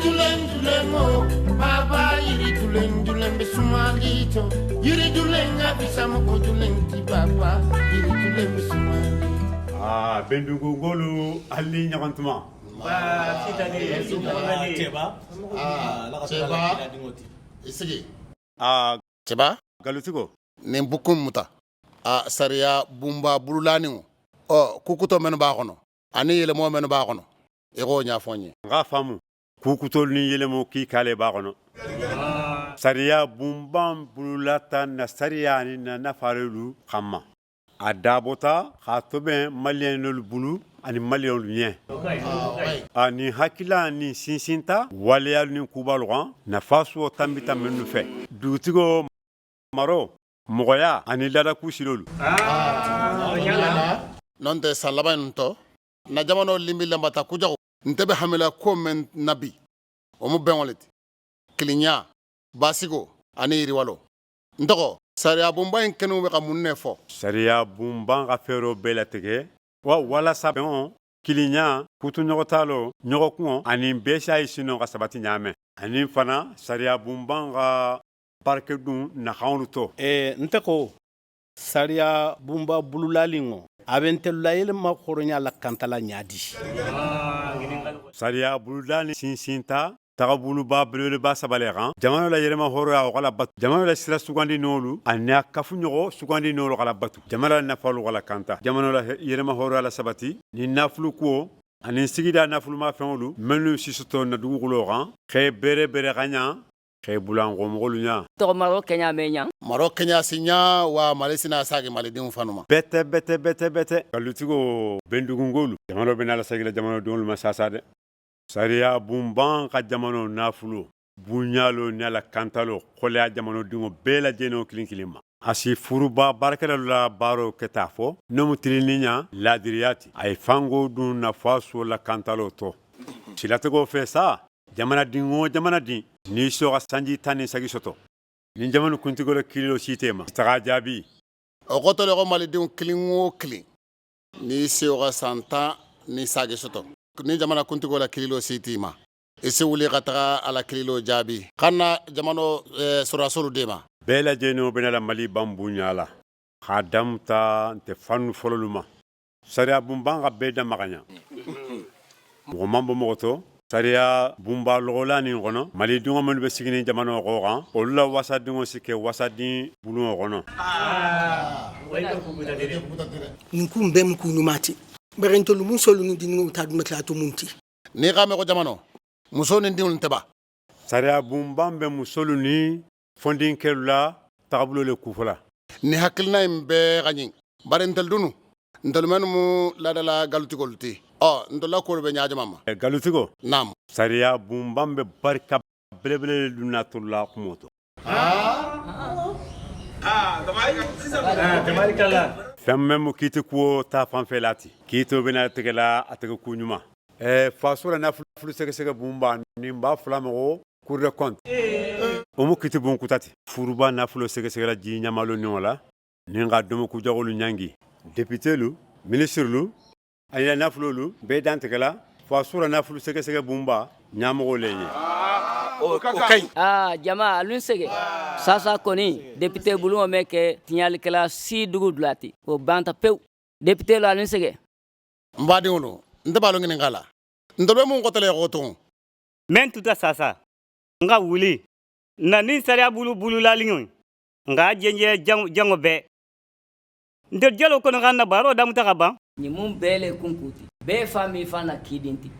Yiri dulen o baba, yiri dulen dulen bɛ sumali to. Yiri dulen a bisa mɔgɔ dulen ti baba, yiri dulen bɛ sumali. Aa, bɛndugukolo hali ɲɔgɔn tuma. Ba sitani. Cɛba. Cɛba, i sigi. Aa. Cɛba. Galotigo. Nin bukun muta a sariya bunba bululani o ɔ kukutɔ minnu b'a kɔnɔ ani yɛlɛmɔ minnu b'a kɔnɔ, i k'o ɲɛfɔ n ye. N k'a faamu, kukutolu ni yɛlɛmɔ k'i k'ale b'a kɔnɔ. Sariya bunban bululata na sariya ani na nafarelu kama, a dabɔta k'a tobɛn maliyɛnolu bulu ani maliyɛnolu ɲɛ. A nin hakilila ni sinsinta waleyalu ni kubalu kan, nafa suwo tanbita minnu fɛ, dugutigo maro mɔgɔya ani ladaku silolu. N'o tɛ, san laban in tɔ na jamana limbi lambata kujago n tɛ bɛ hamila ko mɛn na bi, o mu bɛn le ti kilinya, basigo ani yiriwalo. N tɔgɔ, sariya bonba in kɛnɛw bɛ ka mun ne fɔ? Sariya bunban ka fɛɛrɛw bɛɛ latigɛ wa walasa bɛnw, kilinya, kutuɲɔgɔntalo, ɲɔgɔnkun ani bɛɛ siya ye sinɔ ka sabati ɲaamɛ, ani fana sariya bunban ka baarakɛdun nakanw to. N tɛ ko sariya bunba bululali ŋɔ, a bɛ n tɛlula yɛlɛma hɔrɔnya la kantala ɲadi. Sariya buludani sinsinta tagabuluba belebeleba saba le kan: jamana la yɛlɛma hɔrɔnya, o kala batu; jamana la sira sugandi n'olu ani a kafuɲɔgɔn sugandi n'olu kala batu; jamana la nafalu kala kanta; jamana la yɛlɛma hɔrɔnya la sabati ni nafulu ko ani sigida nafulumafɛnw minnu sisitɔ na dugukolo kan, k'e bere bere ka ɲa k'e bulanko mɔgɔlu ɲa. Tɔgɔ maro kɛɲa mɛ ɲa. Maro kɛɲa si ɲa wa Mali sina sagi malidenw fanu ma. Bɛtɛ bɛtɛ bɛtɛ bɛtɛ, kalutigo bɛndugungolu, jamana bɛ n'a lasagila jamanadenw ma sasa dɛ. Sariya bunban ka jamana nafolo bunyalo ni ala kantalo kɔlɛya jamanadenw bɛɛ lajɛlen kelen kelen ma, a si furuba baarakɛlaw la baaraw kɛ t'a fɔ n'o mu tilenni ɲa laadiriya ti, a ye fango dun nafa so la kantalo tɔ silatigɛw fɛ sa. Jamanaden o jamanaden, n'i sɔ ka sanji tan ni sagi sɔtɔ ni jamana kuntigiw la kiirilo si tɛ ma taga jaabi. O kɔtɔ le ko malidenw kelen o kelen, n'i se o ka san 10 ni sagi sɔtɔ ni jamana kuntigiw la kiirilo si t'i ma, i se wuli ka taga a la kiirilo jaabi ka na jamana sɔrɔdasiw de ma. Bɛɛ lajɛlen bɛna la Mali ban bonya la k'a damuta n tɛ fanu fɔlɔlu ma. Sariya bunban ka bɛɛ damaga ɲa, mɔgɔ man bɔ mɔgɔ tɔ. Sariya bunba lɔgɔla nin kɔnɔ, malidenw minnu bɛ sigi ni jamana kɔ kan, olu la wasadenw si kɛ wasaden bulon kɔnɔ. Nin kun bɛɛ mu kun ɲuman ti, bari ntolu musolu ni diniŋolu ta duma tila to mun ti. N'i k'a mɛn ko jamana, muso ni denw tɛ ba. Sariya bunban bɛ musolu ni fɔndenkɛlu la tagabolo le kufɔla. Ni hakilina in bɛɛ ka ɲi, bari ntɛli dunu ntɛli minnu mu ladala galutigolu ti, ɔ ntɔla kolu bɛ ɲa jama ma. Galutigo. Naam. Sariya bunban bɛ barika belebele dunna tolu la kumo to. Fɛn mɛn mu kiiti kuwo ta fanfɛla ti, kiito bɛna tigɛla a tɛgɛ ku ɲuman faso la nafolo sɛgɛsɛgɛ bunba nin b'a fila mɔgɔ Cour des comptes, o mu kiiti bun kuta ti furuba nafolo sɛgɛsɛgɛla ji ɲamalo ɲɔgɔn la nin ka domoku jagolu ɲangi, député lu, ministre lu ani la nafololu bɛɛ dantigɛla faso la nafolo sɛgɛsɛgɛ bunba ɲamɔgɔ le ye. O ka ɲi. Aa jama, alu sɛgɛ sasa kɔni, député bulon mɛ kɛ tiɲalikɛla si dugu dulati, o banta pewu. Député lo, alu sɛgɛ. N badenw lo, n tɛ b'a lɔn ɲininka la ntɔ bɛ mun kɔtɔlɛ ko tugun. Mɛn tuta sasa, n ka wuli na ni sariya bulu bululaliŋo nka jɛnjɛ jango bɛɛ ntel jalo kono ka na baro damuta ka ban. Nin mun bɛɛ le kunkuti bɛɛ fa min fa na kiden ti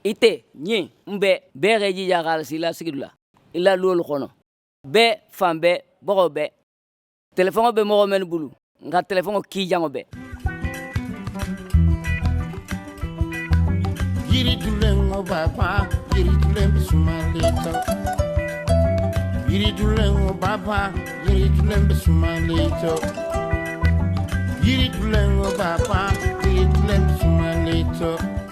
ite ɲin n bɛɛ bɛɛ kɛ jija k'a sila sigidu la i la luwolu kɔnɔ bɛɛ fan bɛɛ bɔgɔ bɛɛ telefɔnɔ bɛ mɔgɔ mɛnu bulu, nka telefɔnɔ k'i jango bɛɛ. Yiri dulen o baba, yiri dulen bɛ sumalen tɔ. Yiri dulen o baba, yiri dulen bɛ sumalen tɔ. Yiri dulen o baba, yiri dulen bɛ sumalen tɔ.